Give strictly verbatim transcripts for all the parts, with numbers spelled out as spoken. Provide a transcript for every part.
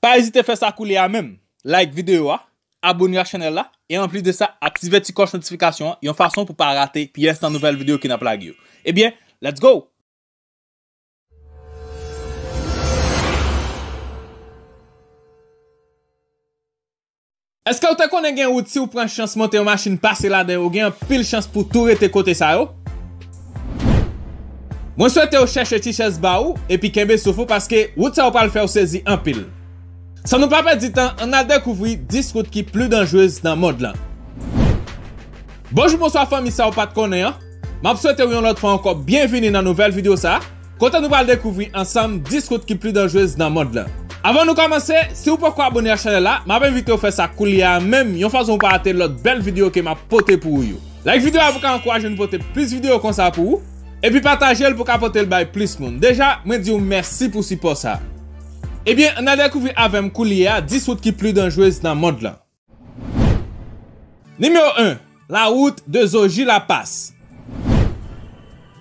Pa ezite fè sa koulye a menm. Like videyo a, abone ak chanèl la, e anplis de sa, aktive ti klòch notifikasyon an yon fason pou pa rate pyès nan nouvèl videyo ke n ap lage yo. Ebyen, let's go! Èske w te konnen gen wout, si w pran chans monte yon machin pase ladan yo, gen anpil chans pou tou rete kote sa yo? Mwen swete w chèche ti chèz ba ou epi kenbe souf ou, paske wout sa yo pral fè w sezi anpil. San nou pa pèdi tan, ann al dekouvri dis wout ki pli danjrez nan mond lan. Bonjou, bonswa fanmi sa w pa t konnen an. M ap swete w yon lòt fwa ankò byenvini nan nouvèl videyo sa a. Kote nou pral dekouvri ansanm dis wout ki pli danjrez nan mond lan. Avan nou kòmanse, si w poko abone ak chanèl la, m ap envite w fè sa koulye a menm, yon fason pou pa rate lòt bèl videyo ke m ap pote pou ou yo. Like videyo a pou ka ankouraje n pote plis videyo konsa pou ou, epi pataje l pou ka pote l bay plis moun. Deja, mwen di w mèsi pou sipò sa a. Ebyen, ann al dekouvri avè m koulye a dis wout ki pli danjrez nan mond lan. Nimewo en, la route de Zoji La Passe.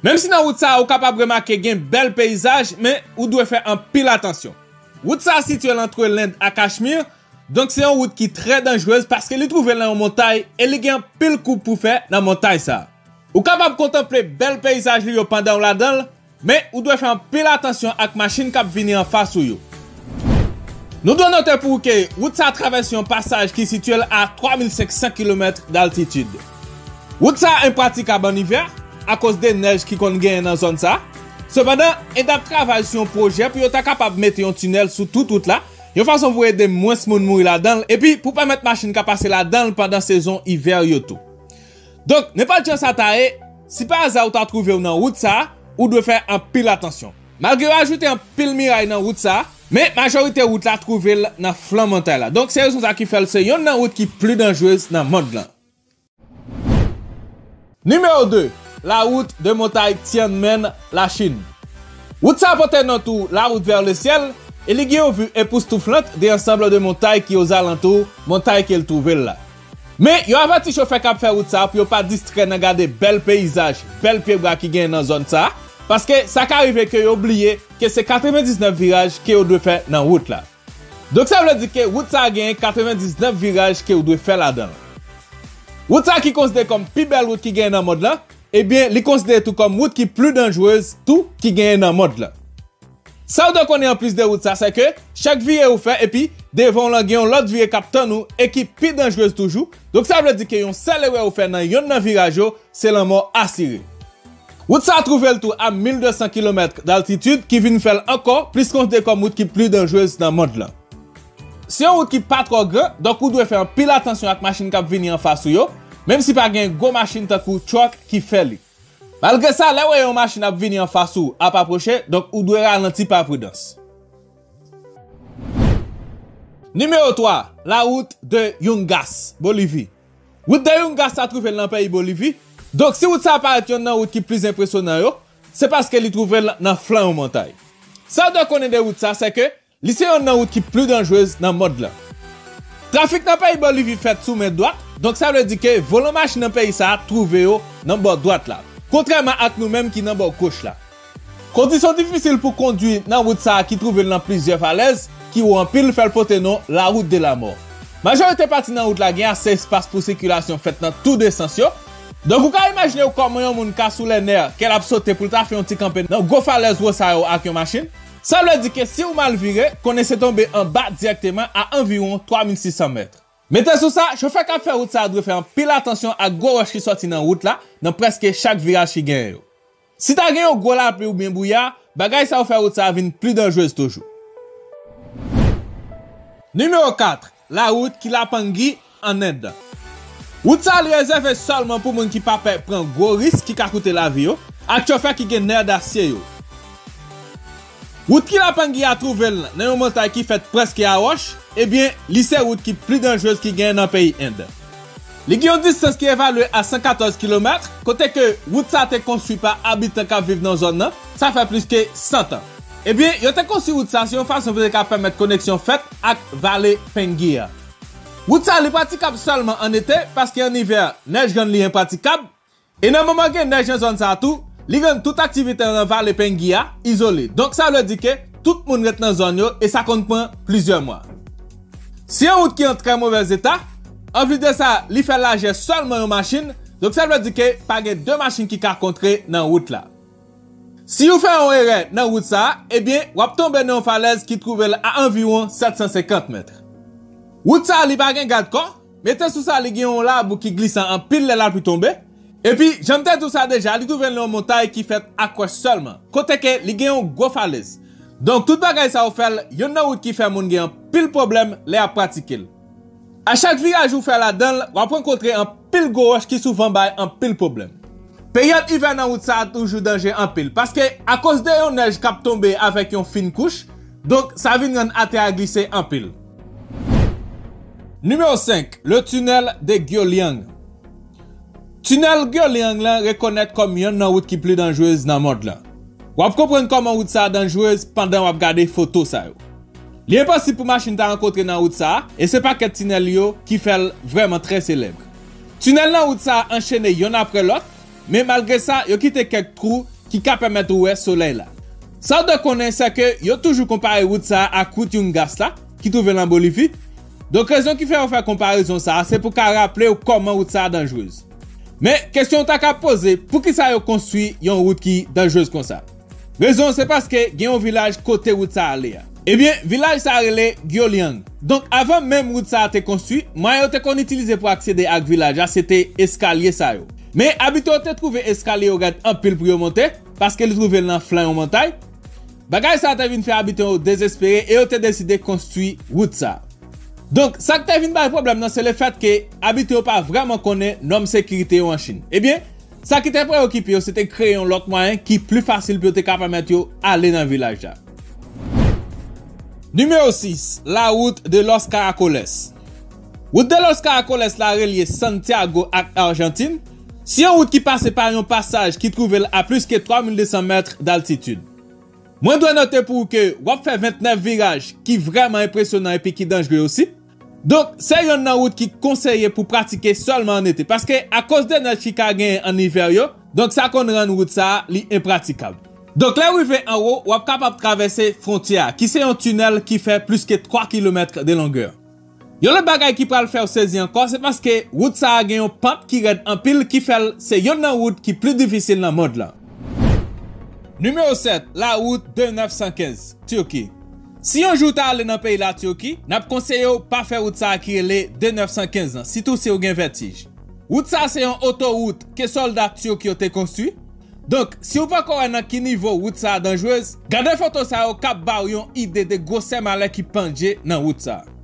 Menm si nan wout sa a ou kapab remake gen bèl peyizaj, men ou dwe fè anpil atansyon. Wout sa a sitiye l antre Lend ak Kachmir, donk se yon wout ki trè danjrez paske li twouve l nan yon montay e li gen anpil koub pou fè nan montay sa a. Ou kapab kontanple bèl peyizaj li yo pandan w ladan l, men ou dwe fè anpil atansyon ak machin k ap vini anfas ou yo. Nou dwe note pou ou ke wout sa a travèse yon pasaj ki sitiye l a twa mil senk san kilomèt daltitid. Wout sa a enpratikab an ivè akoz de nèj ki konn genyen nan zòn sa a. Sepandan, End ap travay sou yon pwojè pou yo ta kapab mete yon tinèl sou tout wout la, yon fason pou ede mwens moun mouri ladan l, epi pou pèmèt machin ka pase ladan l pandan sezon ivè yo tou. Donk, nenpòt jan sa ta ye, si pa aza ou ta twouve w nan wout sa a, ou dwe fè anpil atansyon. Malgre yo ajoute anpil miray nan wout sa a, men majorite wout la twouve l nan flan montay la. Donk, se rezon sa ki fè l se yonn nan wout ki pli danjrez nan mond lan. Nimewo de, la route de montagne Tianmen, Lachin. Wout sa a pote non tou la route vers le ciel, e li gen yon vi epoustouflant de ansanm de montay ki ozalantou montay ke l twouve l la. Men, yo avèti chofè k ap fè wout sa a pou yo pa distrè nan gade bèl peyizaj, bèl pyebwa ki genyen nan zòn sa a, paske sa ka rive ke yo bliye ke se katrevendiznèf viraj ke yo dwe fè nan wout la. Donk, sa vle di ke wout sa a genyen katrevendiznèf viraj ke w dwe fè ladan l. Wout sa a ki konsidere kòm pi bèl wout ki genyen nan mond lan, ebyen, li konsidere tou kòm wout ki pli danjrez tou ki genyen nan mond lan. Sa w dwe konnen anplis de wout sa, se ke chak vire ou fè, epi devan w lan gen yon lòt vire k ap tann ou e ki pi danjrez toujou. Donk, sa vle di ke yon sèl erè ou fè nan yonn nan viraj yo, se lanmò asire. Wout sa a twouve l tou a mil de san kilomèt daltitid, ki vin fè l ankò plis konsidere kòm wout ki pli danjrez nan mond lan. Se yon wout ki pa twò gran, donk ou dwe fè anpil atansyon ak machin k ap vini anfas ou yo, menm si pa gen gwo machin tankou truck ki fè li. Malgre sa, lè w wè yon machin ap vini anfas ou ap apwoche, donk ou dwe ralanti pa pridans. Nimewo twa, la route de Yungas, Bolivi. Wout de Yungas sa twouve l nan peyi Bolivi. Donk, si wout sa a parèt yonn nan wout ki pli enpresyonan yo, se paske li twouve l nan flan yon montay. Sa w dwe konnen de wout sa, se ke li se yonn nan wout ki pli danjrez nan mond lan. Trafik nan peyi Bolivi fèt sou men dwat, donk sa vle di ke volan machin nan peyi sa a twouve yo nan bò dwat la, kontrèman ak nou menm ki nan bò goch la. Kondisyon difisil pou kondwi nan wout sa a ki twouve l nan plizyè falèz ki wo anpil fè l pote non la route de la mort. Majorite pati nan wout la gen ase espas pou sikilasyon fèt nan tou de sans yo. Donk ou ka imajine w kòman yon moun ka sou lè nè kè l ap sote pou l ta fè yon ti kanpe nan gwo falèz wo sa yo ak yon machin. Sa vle di ke si w mal vire, konnen se tonbe anba dirèkteman a anviwon twa mil sis san mèt. Mete sou sa, chofè k ap fè wout sa a dwe fè anpil atansyon ak gwo wòch ki sòti nan wout la nan prèske chak viraj ki genyen yo. Si ta gen yon gwo lapli oubyen bwouya, bagay sa yo fè wout sa a vin pli danjrez toujou. Nimewo kat, la route Kilapangi an End. Wout sa a li rezève sèlman pou moun ki pa pè pran gwo risk ki ka koute lavi yo, ak chofè ki gen nè dasye yo. Wout Kilapangi a twouve l nan yon montay ki fèt prèske a wòch, ebyen, li se wout ki pli danjrez ki genyen nan peyi End. Li gen yon distans ki evalye a san katòz kilomèt, kote ke wout sa a te konstwi pa abitan k ap viv nan zòn nan, sa fè plis ke san tan. Ebyen, yo te konstwi wout sa se yon fason pou te ka pèmèt koneksyon fèt ak Vale Pengi a. Wout sa li pratikab sèlman an ete, paske an ivè, nèj rann li enpratikab, e nan moman gen nèj nan zòn sa a tou, li rann tout aktivite nan Vale Pengi a izole. Donk sa vle di ke tout moun ret nan zòn yo e sa konn pran plizyè mwa. Se yon wout ki an trè movèz eta. Anplis de sa, li fè lajè sèlman yon machin, donk sa vle di ke pa gen de machin ki ka kontre nan wout la. Si w fè yon erè nan wout sa a, ebyen, w ap tonbe nan yon falèz ki twouve l a anviwon sèt san senkant mèt. Wout sa a, li pa gen gadkò, mete sou sa, li gen yon labou ki glise anpil lè lapli tonbe. Epi, jan m te di w sa deja, li twouve l nan yon montay ki fèt ak wòch sèlman, kote ke li gen yon gwo falèz. Donk, tout bagay sa yo fè l youn nan wout ki fè moun gen anpil pwoblèm lè y ap pratike l. A chak viraj ou fè ladan l, w ap rankontre anpil gwo wòch ki souvan bay anpil pwoblèm. Peryòd ivè nan wout sa a toujou danje anpil, paske akoz de yon nèj k ap tonbe avèk yon fin kouch, donk sa vin rann atè a glise anpil. Nimewo senk, le tunnel de Guoliang. Tinèl Guoliang lan rekonèt kòm yonn nan wout ki pli danjrez nan mond lan. W ap konprann kòman wout sa a danjrez pandan w ap gade foto sa yo. Li enposib pou machin ta rankontre nan wout sa a, e se pakèt tinèl yo ki fè l vrèman trè selèb. Tinèl nan wout sa a anchene yonn apre lòt, men malgre sa, yo kite kèk twou ki ka pèmèt ou wè solèy la. Sa w dwe konnen, se ke yo toujou konpare wout sa a ak wout Yungas la, ki twouve l an Bolivi. Donk, rezon ki fè yo fè konparezon sa a, se pou ka raple w kòman wout sa a danjrez. Men, kesyon w ta ka poze, poukisa yo konstwi yon wout ki danjrez konsa? Rezon, se paske gen yon vilaj kote wout sa a ale a. Ebyen, vilaj sa a rele Guoliang. Donk, avan menm wout sa a te konstwi, mwayen yo te konn itilize pou aksede ak vilaj la, se te eskalye sa yo. Men, abite yo te twouve eskalye yo rèd anpil pou yo monte, paske li twouve l nan flan yon montay. Bagay sa a te vin fè abite yo dezespere e yo te deside konstwi wout sa a. Donk, sa k te vin bay pwoblèm nan, se lefèt ke abite yo pa vrèman konnen nòm sekirite yo an Chin. Ebyen, sa ki te preyokipe yo, se te kreye yon lòt mwayen ki pli fasil pou yo te ka pèmèt yo ale nan vilaj la. Nimewo sis, la route de los Caracoles. Wout de los Caracoles la relye Santiago ak Ajantin. Se yon wout ki pase pa yon pasaj ki twouve l a plis ke twa mil de san mèt daltitid. Mwen dwe note pou ou ke w ap fè vennèf viraj ki vrèman enpresyonan epi ki danjre osi. Donk, se yonn nan wout ki konseye pou pratike sèlman an ete, paske akoz de nèj ki ka genyen an ivè yo, donk sa konn rann wout sa a li enpratikab. Donk, lè w rive anwo, w ap kapab travèse fwontyè a, ki se yon tinèl ki fè plis ke twa kilomèt de longè. Yon lòt bagay ki pral fè w sezi ankò, se paske wout sa a gen yon pant ki rèd anpil ki fè l se yonn nan wout ki pli difisil nan mond lan. Nimewo sèt, la route de nèf san kenz, Turquie. Si yon jou w ta ale nan peyi Latiki, n ap konseye w pa fè wout sa a ki rele de nèf san kenz lan, sitou si w gen vètij. Wout sa a se yon otowout ke sòlda tirk yo te konstwi. Donk, si w poko wè nan ki nivo wout sa a danjrez, gade foto sa yo k ap ba w yon ide de gwosè malè ki pandje nan wout sa a.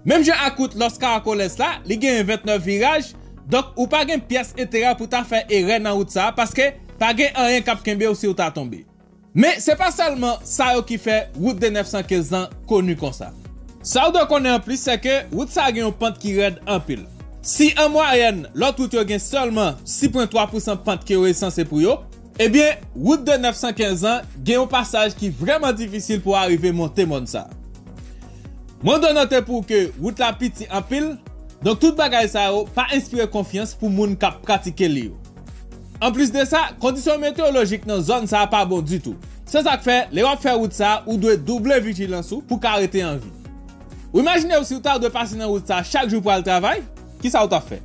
Menm jan ak wout Los Caracoles la, li genyen vennèf viraj, donk ou pa gen pyès enterè pou ta fè erè nan wout sa a, paske pa gen anyen k ap kenbe w si w ta tonbe. Men, se pa sèlman sa yo ki fè wout de nèf san kenz lan koni konsa. Sa w dwe konnen anplis, se ke wout sa a gen yon pant ki rèd anpil. Si an mwayèn, lòt wout yo gen sèlman sis pwen twa pousan pant ke yo sanse pou yo, ebyen, wout de nèf san kenz lan gen yon pasaj ki vrèman difisil pou w arive monte mòn sa a. Mwen dwe note pou w ke wout la piti anpil, donk tout bagay sa yo pa enspire konfyans pou moun k ap pratike li yo. Anplis de sa, kondisyon meteyolojik nan zòn sa a pa bon ditou. Se sa k fè, lè w ap fè wout sa a, ou dwe double vijilans ou pou w ka rete an vi. Ou imajine w si w ta dwe pase nan wout sa a chak jou pou al travay, kisa w t ap fè?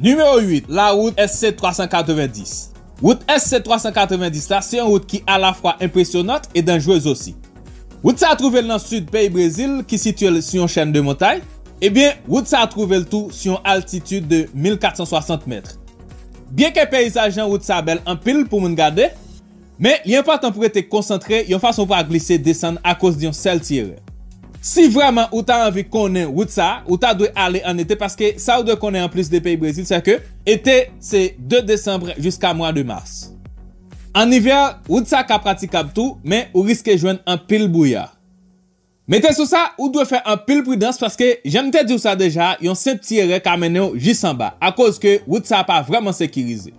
Nimewo uit, la wout S C twa san katrevenndis. Wout S C twa san katrevenndis la, se yon wout ki alafwa enpresyonant e danjrez osi. Wout sa a twouve l nan sid peyi Brezil, ki sitiye l sou yon chèn de montay. Ebyen, wout sa a twouve l tou sou yon altitid de mil kat san swasant mèt. Byenke peyizaj nan wout sa a bèl anpil pou moun gade, men li enpòtan pou w rete konsantre yon fason w pa glise desann akoz de yon sèl ti erè. Si vrèman ou ta anvi konnen wout sa a, ou ta dwe ale an ete, paske sa w dwe konnen anplis de peyi Brezil, se ke ete se de desanm jiska mwa de mas. An ivè, wout sa a ka pratikab tou, men ou riske jwenn anpil bwouya. Mete sou sa, ou dwe fè anpil pridans paske, jan m te di w sa deja, yon senp ti erè ka mennen w jis anba, akoz ke wout sa a pa vrèman sekirize.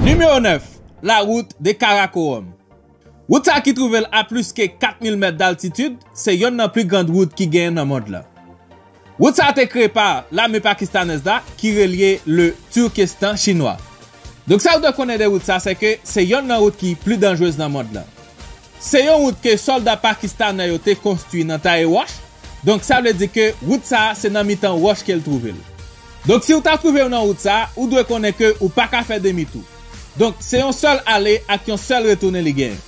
Nimewo nèf, la route de Karakorum. Wout sa a ki twouve l a plis ke kat mil mèt daltitid, se yonn nan pli grand wout ki genyen nan mond lan. Wout sa a te kreye pa lame pakistanèz la ki relye le Turkestan chinwa. Donk sa w dwe konnen de wout sa, se ke se yonn nan wout ki pli danjrez nan mond lan. Se yon wout ke sòlda pakistanè yo te konstwi nan taye wòch, Donk, sa vle di ke wout sa a, se nan mitan wòch ke l twouve l. Donk, si w ta twouve w nan wout sa a, ou dwe konnen ke ou pa ka fè demi tou. Donk, se yon sèl ale ak yon sèl retounen li genyen.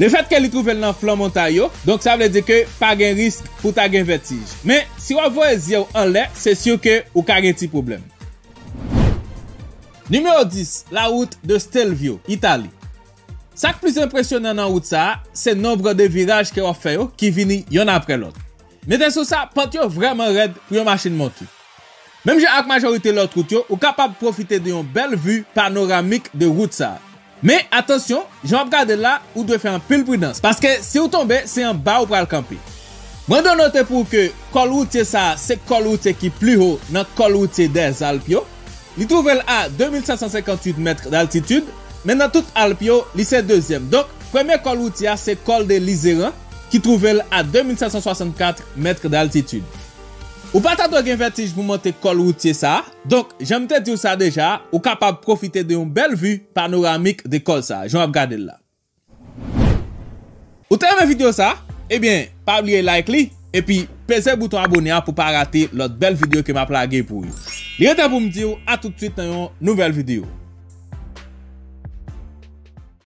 Lefètke li twouve l nan flan montay yo, donk sa vle di ke pa gen risk pou ta gen vètij. Men, si w ap voye zye w anlè, se si ke ou ka gen ti pwoblèm. Nimewo dis, la route de Stelvio, Itali. Sa k plis enpresyonan nan wout sa a, se nonb de viraj ke w ap fè yo ki vini yonn apre lòt. Mete sou sa, pant yo vrèman rèd pou yon machin monte. Menm jan ak majorite lòt wout yo, ou kapab pwofite de yon bèl vi panoramik de wout sa a. Men, atansyon, jan w ap gade l la, ou dwe fè anpil pridans, paske si w tonbe, se anba ou pral kanpe. Mwen dwe note pou w ke kòl woutye sa a, se kòl woutye ki pli wo nan kòl woutye dèzalp yo. Li twouve l a de mil sèt san senkantuit mèt d'altitid, men nan tout Alp yo, li se dezyèm. Donk, premye kòl woutye a se kòl de Lizeran, ki twouve l a de mil sèt san swasannkat mèt d'altitid. Ou pa ta dwe gen vètij pou monte kòl woutye sa a, donk, jan m te di w sa deja, ou kapab pwofite de yon bèl vi panoramik de kòl sa a, jan w ap gade l la. Ou te renmen videyo sa? Ebyen, pa bliye like li, epi peze bouton abone a pou pa rate lòt bèl videyo ke m ap lage pou ou yo. Li rete pou m di w a tout swit nan yon nouvèl videyo.